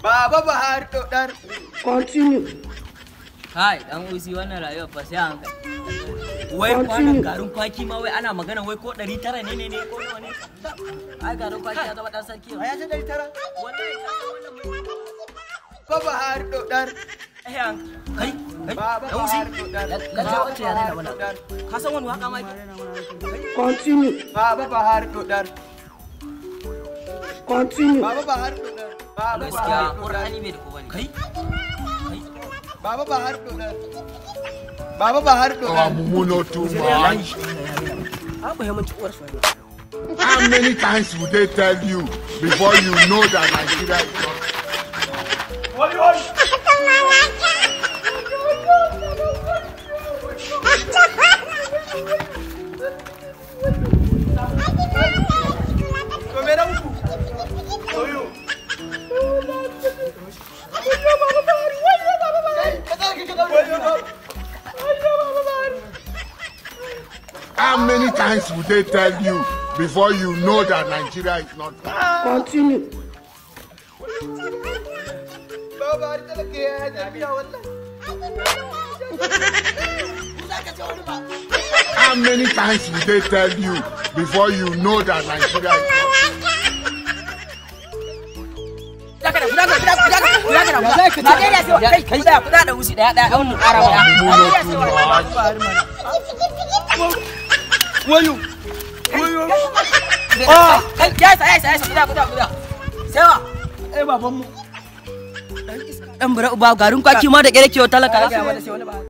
Baba Buhari dodar. Continue. Kai dan usi wannan rayuwar fa sai hankali. Wai kwanan garin kwaki ma wai ana magana wai ko 900 ne ne ko nawa ne? Ai garin kwaki ya zama dan sarki. A ya ce 900? Wallahi ka san wannan mai. Baba Buhari dodar. Eh kai kai Baba dan usi. Buhari dodar. Lalle wancan ya raina mana. Ka san wani waka ma? Continue. Baba Buhari dodar. Continue. Baba Buhari dodar. Baba Gaskiya Buhari dodar. Qur'ani bai da ko bane. Kai kai Baba Buhari dodar. Baba Buhari dodar. Our mumu not too much. Abu ya mun ci uwar su. How many times would they tell you before you know that Nigeria is not? To me na muku? Oyo. How many times would they tell you before you know that Nigeria is not? Continue. Baba Buhari talaka ya tarbiya wallahi. How many times would they tell you before you know that Nigeria is not? Najeriya sai kai kai kuda da usi daya daya wannan ƙara Our wa. mumu not too much. Wayo. Wayo. Kai ya isa ya isa ya isa kuda kuda kuda. Sai wa? Eh baban mu. Dan bura uba garin kwaki ma da kere kewa talaka. Ga mana sai wani ba.